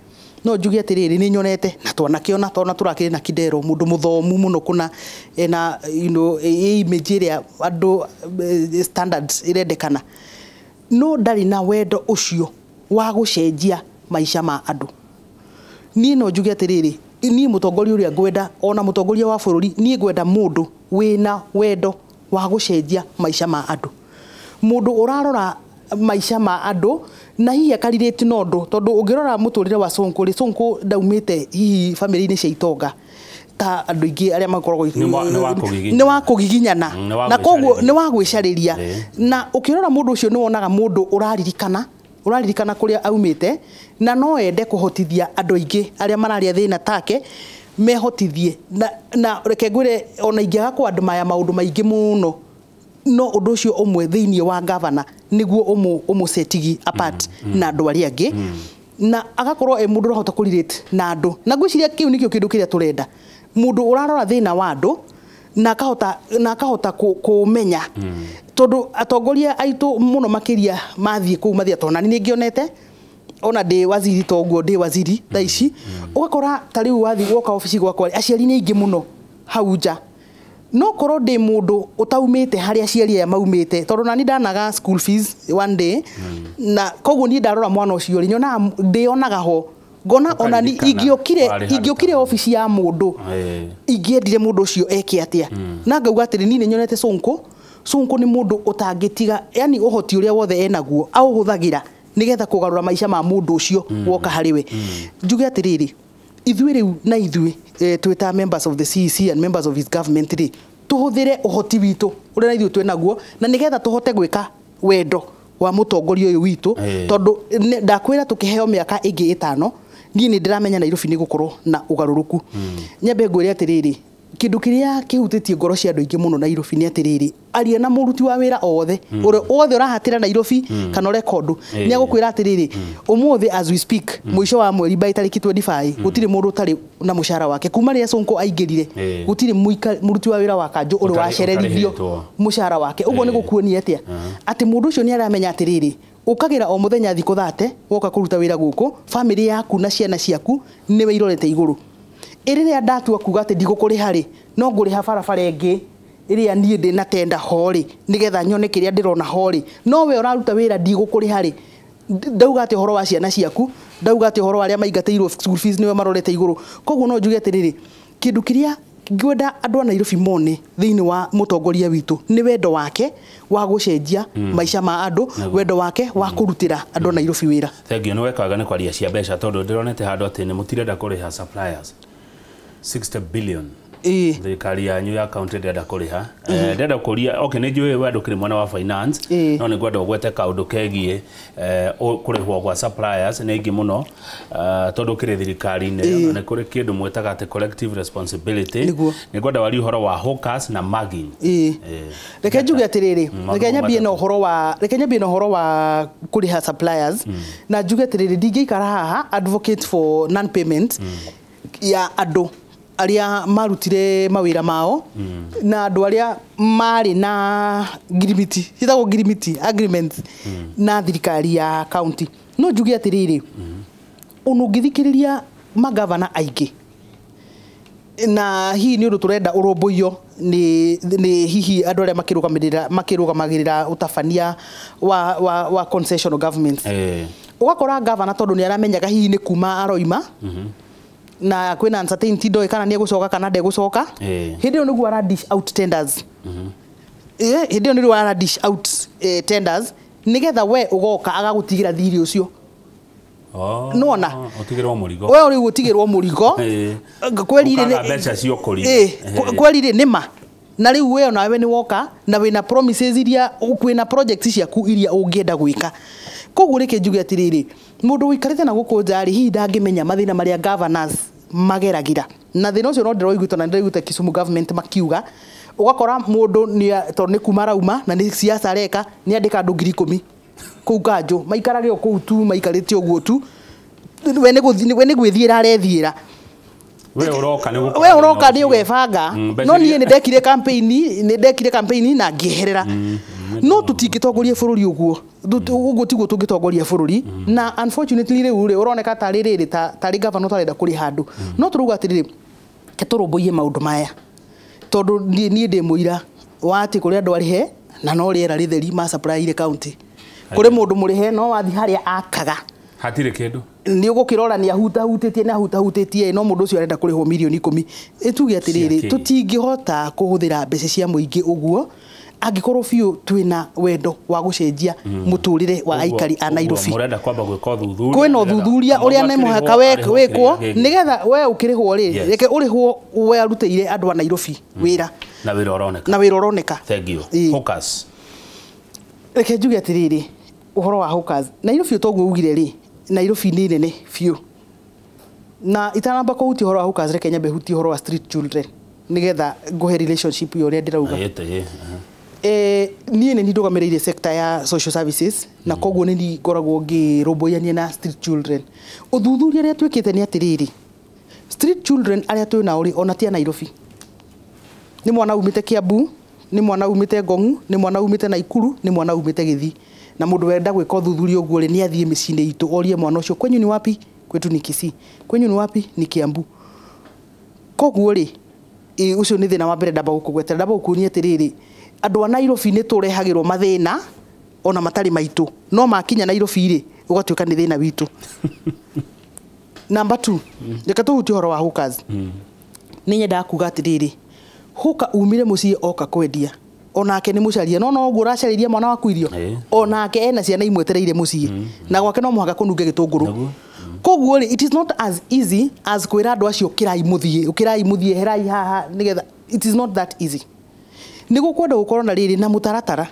no njuge atĩrĩrĩ, nĩ nyonete na twanakĩona tona tũrakĩrĩ na Kidero, mũndũ mũthomu mũno kũna ena image ĩrĩa andũ standards irendekana, no ndarĩ na wendo ũcio wa gũcenjia maica ma andũ. Niĩ no njuge atĩrĩrĩ, niĩ mũtongoria ũrĩa ngwenda ona mũtongoria wa bũrũri, niĩ ngwenda mũndũ wĩna wendo wa gũcenjia maica ma andũ, mũndũ ũrarora maica ma andũ na hihi akarirĩte na ũndũ, tondũ ũngĩrora mũtũrĩre wa Sonko rĩ, Sonko ndaumĩte hihi famĩlĩ-inĩ cia itonga ta andũ aingĩ arĩa makoragwo, nĩ wa kũgiginyana na koguo nĩ wa gwĩcarĩria. Na ũkĩrora mũndũ ũcio nĩ wonaga mũndũ ũraririkana kũrĩa aumĩte na no ende kũhotithia andũ aingĩ arĩa mararia thĩna take mehotithie. Na reke ngwĩre, ona ingĩaga kũ admire maũndũ maingĩ mũno, no ũndũ ũcio ũmwe thĩinĩ wa gavana nĩguo ũmũsetigi apart na andũ arĩa angĩ, na agakorwo e mũndũ ũrahota kũrelate na andũ. Na ngwĩciria kĩu nĩkĩo kĩndũ kĩrĩa tũrenda, mũndũ ũrarora thĩna wa andũ na akahota kũmenya, tondũ atongoria aitũ mũno makĩria mathiĩ kũu mathiĩ, tondũ nani nĩngĩonete ona ndĩ waziri toguo ndĩ waziri thaa ici, ũgakora ta rĩu wathiĩ woka obici gwakwa aciari nĩ aingĩ mũno hau nja, no korwo ndĩ mũndũ ũtaumĩte harĩa aciari aya maumĩte, tondũ nani ndanaga school fees one day, na koguo niĩ ndarora mwana ũcio rĩ, nyonaga ndĩonaga ho ngona ona ingĩokire obici ya mũndũ ingĩendire mũndũ ũcio eke atĩa, na ngauga atĩrĩ, niĩ nĩnyonete Sonko. Sonko nĩ mũndũ ũtangĩtiga, yani ũhoti ũrĩa wothe enaguo aũhũthagĩra nĩgetha kũgarũra maica ma mũndũ ũcio woka harĩ we. Njuge atĩrĩrĩ, ithuĩ rĩu na ithuĩ twĩ ta members of the CEC and members of his government rĩ, tũhũthĩre ũhoti witũ ũrĩa na ithuĩ twĩ naguo, na nĩgetha tũhote gwĩka wendo wa mũtongoria ũyũ witũ, tondũ ndakwĩra tũkĩheo mĩaka ĩngĩ 5, niĩ nĩ ndĩramenya Nairobi nĩ gũkorwo na ũgarũrũku. Nyambe ngwĩre atĩrĩrĩ, kĩndũ kĩrĩa kĩhutĩtie ngoro cia andũ aingĩ mũno Nairobi nĩ atĩrĩrĩ, aria na mũruti wa wĩra othe ũrĩa othe ũrahatĩra Nairobi kana ũreka ũndũ, nĩ agũkwĩra atĩrĩrĩ, ũmũthĩ as we speak, mũico wa mweri by tarĩki 25, gũtirĩ mũndũ ũtarĩ na mũcara wake. Kuma rĩrĩa Sonko aingĩrire, gũtirĩ mũruti wa wĩra wa kanjũ ũrĩ wacererithio mũcara wake. Ũguo nĩ gũkuonia atĩa atĩ mũndũ ũcio nĩ aramenya atĩrĩrĩ, ũkagĩra o mũthenya thikũ 30 woka kũruta wĩra gũkũ, famĩlĩ yaku na ciana ciaku nĩwe irorete igũrũ. Rĩrĩa ndatua kuga atĩ ndigũkũrĩha rĩ, no ngũrĩha barabara ĩngĩ ĩrĩa niĩ ndĩ na tenda ho rĩ, nĩgetha nyone kĩrĩa ndĩrona ho rĩ, no we ũraruta wĩra ndigũkũrĩha rĩ, ndauga atĩ ũhoro wa ciana ciaku, ndauga atĩ ũhoro wa arĩa maingatĩirwo school fees nĩwe marorete igũrũ. Koguo no njuge atĩrĩrĩ, kĩndũ kĩrĩa ngwenda andũ a Nairobi mone thĩinĩ wa mũtongoria witũ nĩ wendo wake wa gũcenjia maica ma andũ, wendo wake wa kũrutĩra andũ a Nairobi wĩra. Thank you. Nĩ wekaga nĩ kwaria cia mbeca, tondũ ndĩronete handũ atĩ nĩ mũtirenda kũrĩha suppliers 60 billion. Thirikari yanyu ya county ndĩrenda kũrĩha. Ndĩrenda kũria, okay, nĩ njũĩ we ndũkĩrĩ mwena wa finance, no nĩ ngwenda ũgwete kaũndũ kegiĩ kũrĩhwo gwa suppliers nĩ aingĩ mũno, tondũ ũkĩrĩ thirikari-inĩ, na nĩ kũrĩ kĩndũ mwĩtaga atĩ collective responsibility. Nĩ ngwenda warie ũhoro wa hawkers na mugging. Reke njuge atĩrĩrĩ, reke nyambie na ũhoro wa kũrĩha suppliers, na njuge atĩrĩrĩ, ndingĩikara haha advocate for non payment ya andũ arĩa marutire mawĩra mao na andũ arĩa marĩ na ngirimiti, ciĩtagwo ngirimiti agreement na thirikari ya county. No njuge atĩrĩrĩ, ona ũngĩthikĩrĩria magavana aingĩ, na hihi nĩ ũndũ tũrenda ũrũmbũiyo nĩ hihi andũ arĩa makĩrũgamagĩrĩra ũtabania wa concessional governments, ũgakora gavana tondũ nĩ aramenyaga hihi nĩ kuma aroima, na kwĩna uncertainty ndoĩ kana nĩ egũcoka kana ndegũcoka, hĩndĩ ĩyo nĩguo ara dish out tenders. Hĩndĩ ĩyo nĩguo ara dish out tenders nĩgetha we ũgoka agagũtigĩra thirĩ ũcio. Nĩwona? Ũtigĩrwo mũrigo. We rĩu ũtigĩrwo mũrigo. Ũkaga mbeca cia ũkũria. Kweri rĩ nĩma. Na rĩu we onawe nĩ woka na wĩna promises iria kwĩna projects ciaku iria ũngĩenda gwĩka. Koguo reke njuge atĩrĩrĩ, mũndũ ũikarĩte na gũkũ nja rĩ, hihi ndangĩmenya mathĩna marĩa governors mageragĩra. Na thĩna ũcio no ndĩroiguĩte na ndĩraiguĩte Kisumu government makiuga, ũgakora mũndũ tondũ nĩ kuma arauma na nĩ siasa areka, nĩ andĩka andũ 10,000 kũu kanjũ, maikarage o kũu tu, maikarĩte ũguo tu, we nĩ gwĩthiĩra arethiĩra. We uroka ni we uroka ni ugebanga no nie ni ndekire campaign ni ndekire campaign na ngieherera no tutingĩtongoria bũrũri ũguo ũguo tiguo tũngĩtongoria bũrũri na unfortunately rĩu rĩ ũroneka tarĩ rĩrĩ tarĩ governor ũtarenda kũrĩha andũ no tũrauga atĩrĩrĩ ke tũrũmbũiye maũndũ maya tondũ niĩ ndĩ mũira wa atĩ kũrĩ andũ arĩhe na no rĩera rĩtheri ma supply ile county kũrĩ mũndũ mũrĩhe no wathi harĩa akaga hatirĩ kĩndũ nĩ ũgũkĩrora nĩ ahutahutĩtie nĩ ahutahutĩtie no mũndũ ũcio arenda kũrĩhwo mirioni 10 ĩtuge atĩrĩrĩ tũtingĩhota kũhũthĩra mbeca cia mũingĩ ũguo angĩkorwo biũ twĩna wendo wa gũcenjia mũtũrĩre wa aikari a Nairobi. Mũrenda kwamba gwĩka ũthuthuria kwĩna ũthuthuria ũrĩa nĩ mũhaka wĩkwo nĩgetha we ũkĩrĩhwo rĩ reke ũrĩhwo we arutĩire andũ a Nairobi wĩra na wĩra ũroneka na wĩra ũroneka. Thank you. Hawkers. Reke njuge atĩrĩrĩ ũhoro wa hawkers Nairobi toguo ugire rĩ Nairobi nĩ nene biũ na itanamba kũhutia ũhoro wa hawkers reke nyambe hutie ũhoro wa street children nĩgetha ngũhe relationship ya ũrĩa ndĩrauga. Niĩ nĩ ndũgamĩrĩire sector ya social services na koguo nĩ ngoragwo ngĩrũmbũyania na street children. Ũthuthuria ũrĩa twĩkĩte nĩ atĩrĩrĩ street children arĩa twĩ nao rĩ ona ti a Nairobi nĩ mwana umĩte Kiambu nĩ mwana umĩte Ngong'u nĩ mwana umĩte Naikuru nĩ mwana umĩte Gĩthii na mũndũ wenda gwĩka ũthuthuria ũguo rĩ nĩ athiĩ mĩciĩ-inĩ itũ orie mwana ũcio kwenyu ni wapi kwetu ni Kisii kwenyu ni wapi ni Kiambu. Koguo rĩ ũcio nĩ thĩna wa mbere ndamba gũkũgwetera ndamba gũkuonia atĩrĩrĩ andũ a Nairobi nĩ tũrehagĩrwo mathĩna ona matarĩ maitũ no makinya Nairobi rĩ ũgatuĩka nĩ thĩna witũ. Number 2 reke tũhutie ũhoro wa hawkers. Nĩ nyendaga kuga atĩrĩrĩ hawker umire mũciĩ oka kwendia onake nĩ mũcaria no no ũguo ũracarĩria mwana waku irio onake ena ciana imwetereire mũciĩ na gwake no mũhaka kũnunge gĩtũngũrũ. Koguo rĩ it is not as easy as kwĩra andũ acio ũkĩrai mũthiĩ ũkĩrai mũthiĩ herai haha nĩgetha it is not that easy. Nĩ gũkwenda gũkorwo na rĩrĩ na mũtaratara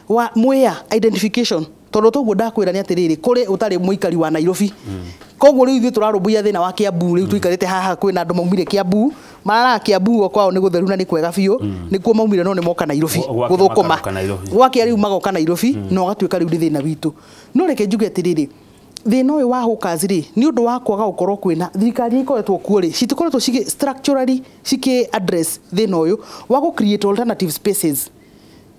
wa mwea identification tondũ toguo ndakwĩra nĩ atĩrĩrĩ kũrĩ ũtarĩ mũikari wa Nairobi koguo rĩu ithuĩ tũrarũmbũiya thĩna wa Kiambu rĩu tũikarĩte haha kwĩna andũ maumire Kiambu mararaga Kiambu o kwao nĩ gũtheru na nĩ kwega biũ nĩkuo maumire no nĩ moka Nairobi gũthũkũma gwakĩa rĩu magoka Nairobi na ũgatuĩka rĩu nĩ thĩna witũ. No reke njuge atĩrĩrĩ thĩna ũyũ wa hawkers rĩ nĩ ũndũ wa kwaga gũkorwo kwĩna thirikari ikoretwo kuo rĩ citikoretwo cigĩ structurally cikĩ address thĩna ũyũ wa gũ create alternative spaces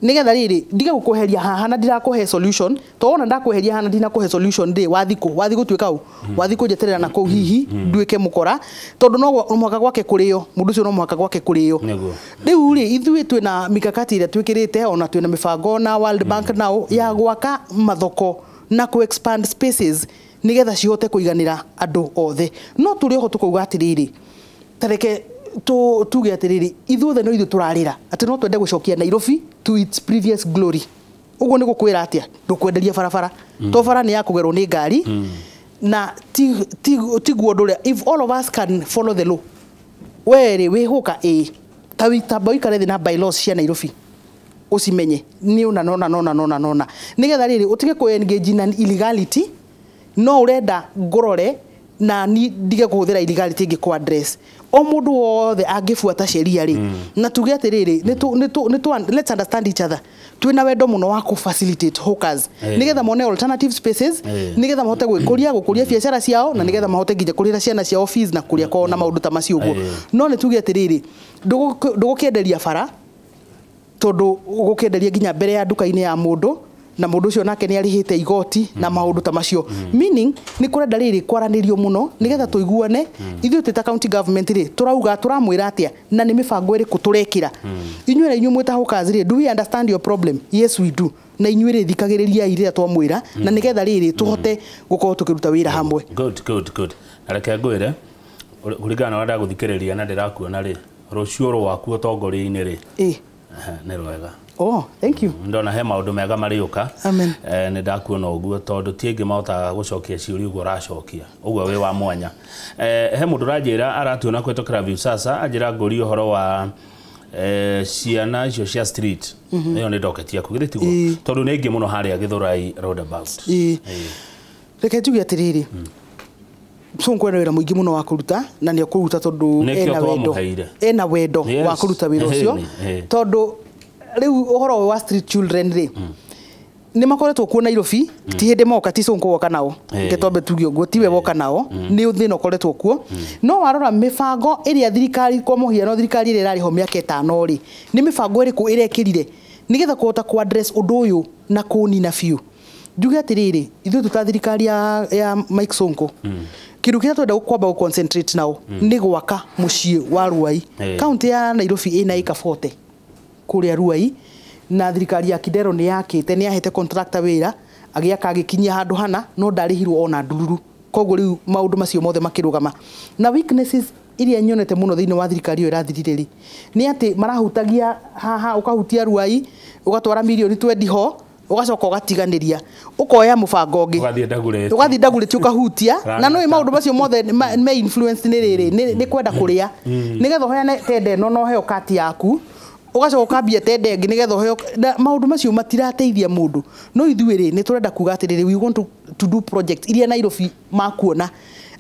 nĩgetha rĩrĩ ndige gũkweheria haha na ndirakũhe solution to wona ndakweheria haha na ndinakũhe solution rĩ wathi kũ wathi gũtuĩka ũ wathi kũnjeterera na kũu hihi nduĩke mũkora tondũ no mũhaka gwake kũrĩo mũndũ ũcio no mũhaka gwake kũrĩo. Rĩu rĩ ithuĩ twĩna mikakati ĩrĩa twĩkĩrĩte ona twĩna mĩbango na World Bank nao ya gwaka mathoko na ku expand spaces nigetha cihote kuiganira andu othe no turi oho tukauga atiriri tareke tuge atiriri ithuothe no ithu turarira ati no twende gucokia Nairobi to its previous glory uguo ni gukwira atia ndukwenderia barabara to bara ni yakugerwo ni ngari na tiguo nduria if all of us can follow the law were wihuka ta witamba wikare thi na bylaws cia Nairobi ucimenye ni una nona nona nona nona nigetha riri utige ku engage in illegality no urenda ngorore na ni ndige kuhuthira illegality ngi ku address o mundu wothe angibuata sheria ri na tuge atiriri ni let's understand each other twina wendo muno wa ku facilitate hawkers nigetha mone alternative spaces nigetha mahote gwikuria gukuria biacara ciao na nigetha mahote nginya kurira ciana ciao fees na kuria kwao na maundu ta macio uguo no ni tuge atiriri ndugukienderia bara tondu gukienderia nginya mbere ya nduka-inĩ ya mundu na mundu ucio nake ni arihite igoti na maundu ta macio meaning ni kurenda riri kwaranirio muno nigetha tuiguane ithuĩ twĩ ta county government ri turauga turamwira atia na ni mibango iriku turekira inyuĩ na inyuĩ mwĩ ta hawkers ri do we understand your problem yes we do na inyuĩ ri thikagĩrĩria rĩrĩa twamwĩra na nigetha riri tuhote gukorwo tukiruta wĩra hamwe. Good good good. Na reke ngwĩre kuringana na ũrĩa ndagũthikĩrĩria na ndĩrakuona rĩ rũciũ rwaku ũtongoria-inĩ rĩ nĩ rwega. Oh, thank you. Ndona he maundu mega mariuka. Amen. Nĩ ndakuona ũguo tondũ ti aingĩ mahotaga gũcokia ciũria ũguo ũracokia. Ũguo wĩ wa mwanya. He mũndũ ũranjĩra aratuona kũhetũkĩra Viusasa anjĩra ngũrie ũhoro wa ciana icio cia street. Ĩyo nĩ docket yaku githĩ tiguo? Tondũ nĩ aingĩ mũno harĩa Githurai roundabout. Reke njuge atĩrĩrĩ. Sonko ena wĩra mũingĩ mũno wa kũruta na nĩ ekũruta tondũ ena wendo. Ena wendo wa kũruta wĩra ũcio tondũ rĩu ũhoro wa street children rĩ Nĩ makoretwo kuo Nairobi, ti hĩndĩ moka, ti Sonko woka nao. Reke twambe tuge ũguo, tiwe woka nao, nĩ thĩna ũkoretwo kuo. No warora mĩbango ĩrĩa thirikari, kwa mũhiano thirikari ĩrĩa ĩrarĩ ho mĩaka 5 rĩ, nĩ mĩbango ĩrĩkũ ĩrekĩrire nĩgetha kũhota ku address ũndũ ũyũ na kũũnina biũ? Njuge atĩrĩrĩ, ithuĩ tũta thirikari ya Mike Sonko, kĩndũ kĩrĩa twenda kwamba gũ concentrate nao nĩ gwaka mũciĩ wa Ruai. Kaunti ya Nairobi ĩna ĩka 40 kũrĩa Ruai, na thirikari ya Kidero nĩ yakĩte, nĩ yahete contractor wĩra agĩaka agĩkinyia handũ hana, no ndarĩhirwo ona ndururu. Koguo rĩu maũndũ macio mothe makĩrũgama. Na weaknesses iria nyonete mũno thĩinĩ wa thirikari ĩyo ĩrathirire rĩ, nĩ atĩ marahutagia haha, ũkahutia Ruai ũgatwara mirioni 20 ho, ũgacoka ũgatiganĩria, ũkoya mũbango ũngĩ, Ũgathiĩ Dagoretti. Ũgathiĩ Dagoretti ũkahutia. Na nĩ maũndũ macio mothe me influence nĩ rĩrĩ, nĩ kwenda kũrĩa nĩgetha ũheane tender ĩno na ũheo kati yaku, ũgacoka ũkambia tender ĩngĩ nĩgetha ũheo. Na maũndũ macio matirateithia mũndũ. No ithuĩ rĩ, nĩ tũrenda kuga atĩrĩrĩ, we want to do project iria Nairobi makuona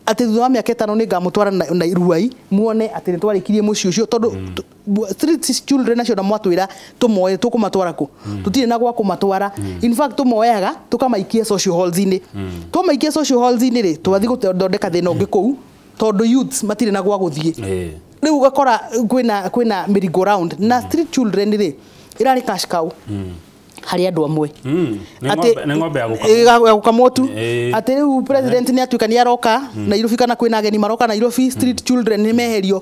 atĩ thutha wa mĩaka 5 nĩ ngamũtwara na Ruai muone atĩ nĩ twarĩkirie mũciĩ ũcio, tondũ street children acio na mwatwĩra tũmoe, tũkũmatwara kũ? Tũtirĩ na gwa kũmatwara. In fact, tũmoyaga tũkamaikia social halls-inĩ. Twamaikia social halls-inĩ rĩ, twathiĩ gũthondeka thĩna ũngĩ kũu, tondũ youths matirĩ na gwa gũthiĩ. Rĩu ũgakora kwĩna merry go round. Na street children rĩ, ĩrarĩ cash cow harĩ andũ amwe. Nĩ ng'ombe ya gũkamwo. Ya gũkamwo tu. Atĩ rĩu president nĩ atuĩka nĩ aroka Nairobi, kana kwĩna ageni maroka Nairobi, street children nĩ meherio,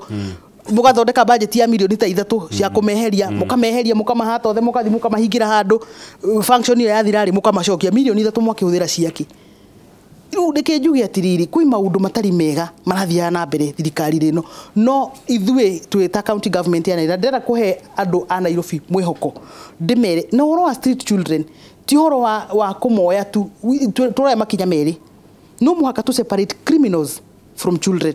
mũgathondeka budget ya mirioni ta 3 cia kũmeheria, mũkameheria, mũkamahata othe, mũkathi mũkamahingĩra handũ. Function ĩyo yathira rĩ, mũkamacokia. Mirioni 3 mwakĩhũthĩra ciake? Rĩu reke njuge atĩrĩrĩ, kwĩ maũndũ matarĩ mega marathiaga na mbere thirikari ĩno, no ithuĩ twĩ ta county government ya Nairobi, ndĩrenda kũhe andũ a Nairobi mwĩhoko, ndĩmere na ũhoro wa street children ti ũhoro wa kũmoya tu. Tũroya makinya merĩ. No mũhaka tũ separate criminals from children.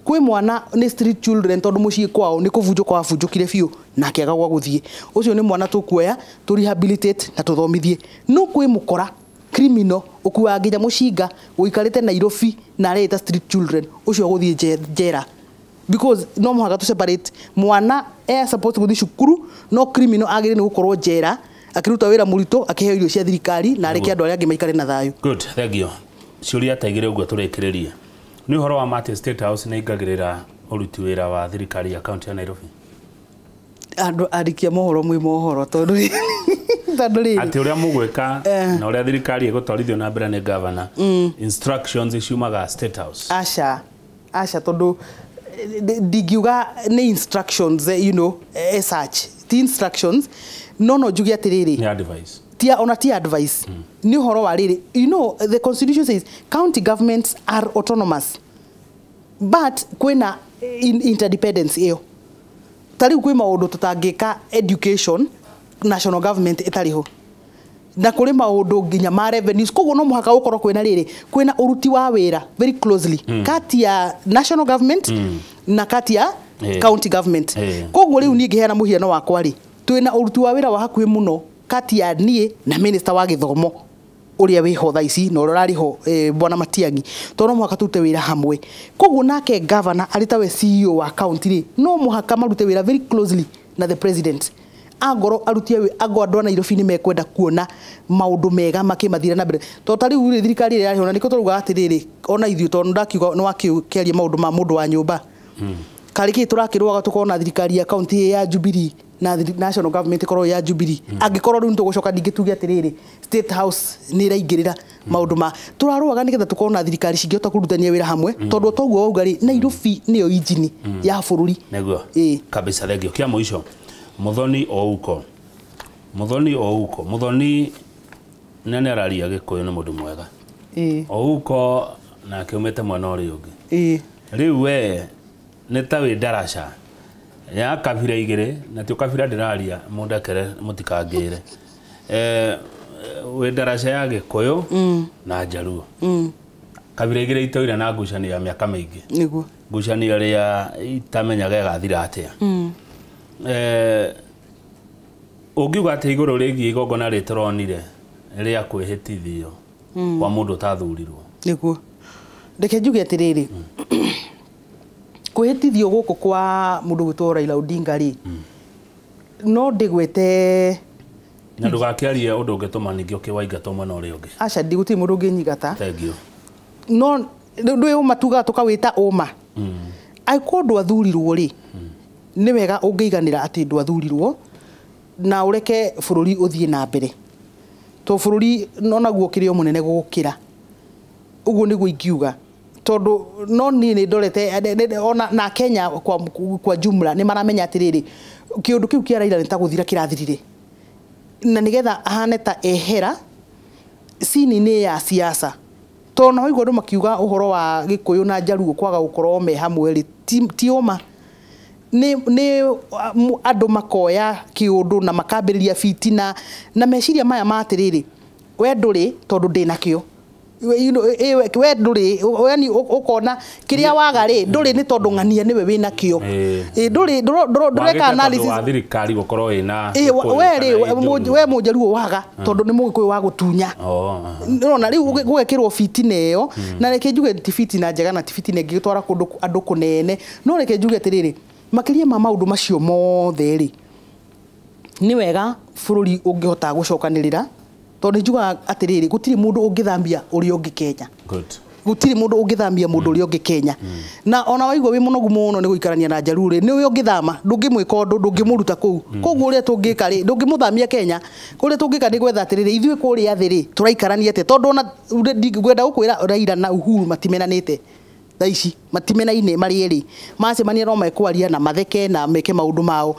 Kwĩ mwana nĩ street children tondũ mũciĩ kwao nĩ kũbunjũka wabunjũkire biũ na akĩaga gwa gũthiĩ. Ũcio nĩ mwana tũkuoya, tũ rehabilitate na tũthomithie. No kwĩ mũkora criminal ũkuaga nginya mũcinga, ũikarĩte Nairobi na areĩta street children, ũcio ũgũthiĩ njera, because no mũhaka tũ separate. Mwana e supposed gũthiĩ cukuru, no criminal agĩrĩire nĩ gũkorwo njera akĩruta wĩra mũritũ, akĩheo irio cia thirikari, na areke andũ arĩa angĩ maikare na thayũ. Good, thank you. Ciũria ta igĩrĩ ũguo tũrĩkĩrĩrie. Nĩ ũhoro wa ma atĩ State House nĩ ĩingagĩrĩra ũruti wĩra wa thirikari ya kaunti ya Nairobi? Andũ andĩki a mohoro mwĩ mohoro, tondũ rĩrĩ, Atĩ ũrĩa mũgwĩka na ũrĩa thirikari ĩgũtwarithio na mbere nĩ governor, instructions ciumaga State House? Aca, aca, tondũ ndingiuga nĩ instructions, as such ti instructions, no njuge atĩrĩrĩ, Nĩ advice? Tia, ona ti advice. Nĩ ũhoro wa rĩrĩ, the constitution says county governments are autonomous, but kwĩna interdependence ĩyo. Ta rĩu kwĩ maũndũ tũtangĩka education national government ĩtarĩ ho, na kũrĩ maũndũ nginya ma revenues. Koguo no mũhaka gũkorwo kwĩna rĩrĩ, kwĩna ũruti wa wĩra very closely kati ya national government na kati ya county government. Koguo rĩu niĩ ngĩheana mũhiano wakwa rĩ, twĩna ũruti wa wĩra wa hakuhĩ mũno kati ya niĩ na minister wa gĩthomo ũrĩa wĩho thaa ici na ũrĩa ũrarĩ ho, bwana Matiang'i, tondũ no mũhaka tũrute wĩra hamwe. Koguo nake governor arĩ tawe CEO wa county rĩ, no mũhaka marute wĩra very closely na the president, angorwo aruti ango andũ a Nairobi nĩ mekwenda kuona maũndũ mega makĩmathira na mbere. Tondũ ta rĩu rĩ, thirikari ĩrĩa yarĩ ho, na nĩkĩo tũrauga atĩrĩrĩ, ona ithuĩ tondũ ndakiuga nĩ wakĩaria maũndũ ma mũndũ wa nyũmba, karĩ kĩ tũrakĩrũaga tũkorwo na thirikari ya county ĩ ya Jubilee na national government ĩkorwo ya Jubilee. Angĩkorwo rĩu nĩtũgũcoka ningĩ tuge atĩrĩrĩ, State House nĩ ĩraingĩrĩra maũndũ ma tũrarũaga nĩgetha tũkorwo na thirikari cingĩhota kũrutania wĩra hamwe, tondũ toguo wauga rĩ, Nairobi nĩyo injini ya bũrũri. Nĩguo. Ĩĩ. Kabisa, thank you. Kĩa mũico, Muthoni Ouko, Muthoni Ouko, Muthoni nene araria Gĩkũyũ, nĩ mũndũ mwega. Ouko nake umĩte mwena ũrĩa ũngĩ. Rĩu we nĩ ta wĩ ndaraca ya kabira igĩrĩ, na tio kabira ndĩraria, mũndekere, mũtikangĩre, wĩ ndaraca ya Gĩkũyũ na Njaruo, kabira igĩrĩ itũire na ngucanio ya mĩaka mĩingĩ. Ngucanio ĩrĩa itamenyaga ĩgathira atĩa. Ũngiuga atĩ igũrũ rĩgiĩ igongona rĩtũronire rĩa kwĩhĩtithio kwa mũndũ ũtathurirwo? Nĩguo, reke njuge atĩrĩrĩ, kwĩhĩtithio gũkũ kwa mũndũ gwĩtwo Raila Odinga rĩ, no ndĩgwete Na ndũgakĩarie ũndũ ũngĩtũma ningĩ ũkĩwaingatwo mwena ũrĩa ũngĩ. Aca, ndigũtirĩ mũndũ ũngĩnyingata. Thank you. No ndũĩ ũma tugaga tũkawĩta ũma. Angĩkorwo ndwathurirwo rĩ, nĩ wega ũngĩiganĩra atĩ ndwathurirwo na ũreke bũrũri ũthiĩ na mbere, to bũrũri onaguo ũkĩrĩ o mũnene gũgũkĩra. Ũguo nĩguo ingiuga, tondũ no niĩ nĩ ndorete ona na Kenya kwa jumla nĩ maramenya atĩrĩrĩ, kĩũndũ kĩu kĩa Raila nĩ ta gũthira kĩrathirire, na nĩgetha ahane ta ehera cini-inĩ ya siasa, tondũ na waigua andũ makiuga ũhoro wa Gĩkũyũ na Njaruo kwaga gũkorwo me hamwe rĩ, ti ũma. Nĩ andũ makoya kĩũndũ na makambĩrĩria fitina na meciria maya ma atĩrĩrĩ, we ndũrĩ tondũ ndĩnakĩo, we ndũrĩ, yani ũkona kĩrĩa waga rĩ, ndũrĩ nĩ tondũ ng'ania nĩwe wĩnakĩo, ndũrĩ ndũreka analysis wa thirikari gũkorwo ĩna we rĩ, we Mũjaruo waga tondũ nĩ Mũgĩkũyũ wa gũtunya. Ũrona rĩu gũgekĩrwo fitina ĩyo, na reke njuge ti fitina njega na ti fitina ĩngĩtwara kũndũ andũ kũnene, no reke njuge atĩrĩrĩ, makĩria ma maũndũ macio mothe rĩ, nĩ wega bũrũri ũngĩhota gũcokanĩrĩra, tondũ nĩ njugaga atĩrĩrĩ, gũtirĩ mũndũ ũngĩthamia ũrĩa ũngĩ Kenya. Gũtirĩ mũndũ ũngĩthamia mũndũ ũrĩa ũngĩ Kenya. Na ona waigua wĩ mũnogu mũno nĩ gũikarania na Njaruo rĩ, nĩwe ũngĩthama, ndũngĩmwĩka ũndũ, ndũngĩmũruta kũu. Koguo ũrĩa tũngĩka rĩ, ndũngĩmũthamia Kenya, ũrĩa tũngĩka nĩ gwetha atĩrĩrĩ, ithuĩ kũrĩa thĩ rĩ, tũraikarania atĩa, tondũ ona ngwenda gũkwĩra Raila na Uhuru matimenanĩte thaa ici, matimenaine marĩ erĩ, macemania no mekwaria na matheke na meke maũndũ mao.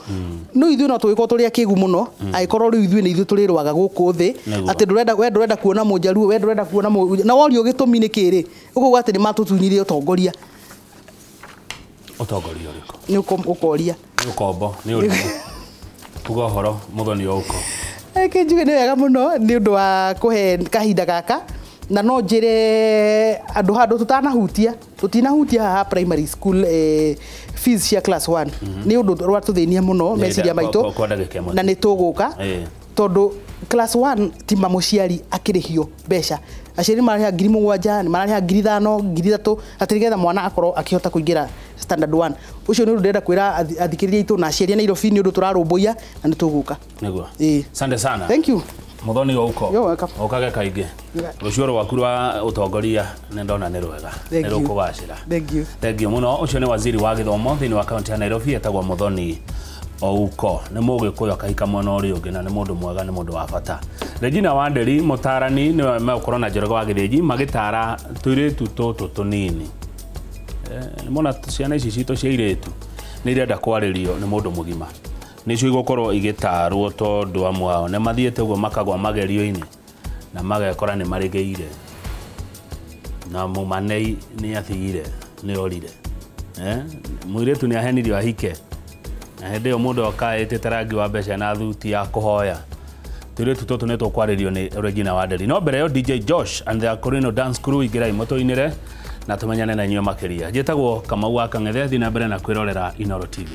No ithuĩ no tũgĩkorwo tũrĩ akĩgu mũno, angĩkorwo rĩu ithuĩ nĩ ithuĩ tũrĩrũaga gũkũ thĩ, atĩ ndũrenda, we ndũrenda kuona Mũjaruo, we ndũrenda kuona na worio gĩtũmi nĩ kĩ rĩ, ũkauga atĩ nĩ matũtunyire ũtongoria. Ũtongoria ũrĩkũ? Nĩ ũkoria. Nĩ ũkombo, nĩ ũrimũ. Uga ũhoro Muthoni wa Ouko. Reke njuge nĩ wega mũno nĩ ũndũ wa kũhe kahinda gaka, na no njĩre andũ handũ tũtanahutia, tũtinahutia haha primary school fees cia class 1 nĩ ũndũ rwatũthĩnia mũno meciria maitũ, na nĩ tũgũka tondũ class 1 ti mamũciari akĩrĩhio mbeca, aciari mararĩha 7,000, nĩ mararĩha 5,000, 3,000 atĩ nĩgetha mwana akorwo akĩhota kũingĩra standard 1. Ũcio nĩ ũndũ ndĩrenda kwĩra athikĩrĩria aitũ na aciari a Nairobi, nĩ ũndũ tũrarũmbũiya na nĩ tũgũka. Nĩguo. Asante sana. Thank you. Muthoni wa Ouko. You're welcome. Ũkage kaingĩ. Rũciũ rwaku rwa ũtongoria nĩ ndona nĩ rwega. Nĩ rũkũgacĩra. Thank you. Thank you mũno. Ũcio nĩ waziri wa gĩthomo thĩinĩ wa kaunti ya Nairobi, etagwo Muthoni Ouko. Nĩ Mũgĩkũyũ akahika mwena ũrĩa ũngĩ, na nĩ mũndũ mwega, nĩ mũndũ wa bata. Regina Wanderi mũtarani nĩwe megũkorwo na Njoroge wa Gĩthĩnji magĩtara tũirĩtu tũtũ tũnini. Nĩmona ciana ici citũ cia irĩtu nĩ irenda kwarĩrio nĩ mũndũ mũgima. Nĩcio igũkorwo igĩtarwo tondũ amwe ao nĩ mathiĩte ũguo makagwa magerio-inĩ na magekora nĩ marĩgĩire, na mũmanei nĩ athire, nĩ orire. Mũirĩtu nĩ ahenirio ahike, na hĩndĩ ĩyo mũndũ oka ĩtĩte rangi wa mbeca na thuti ya kũhoya. Tũirĩtu tũtũ nĩ tũkwarĩrio nĩ Regina Wanderi. No mbere ĩyo DJ Josh and the Akorino Dance Crew ingĩrai mũtũinĩre na tũmenyane na inyuĩ makĩria. Njĩtagwo Kamau wa Kang'ethe, thiĩ na mbere na kwĩrorera Inooro TV.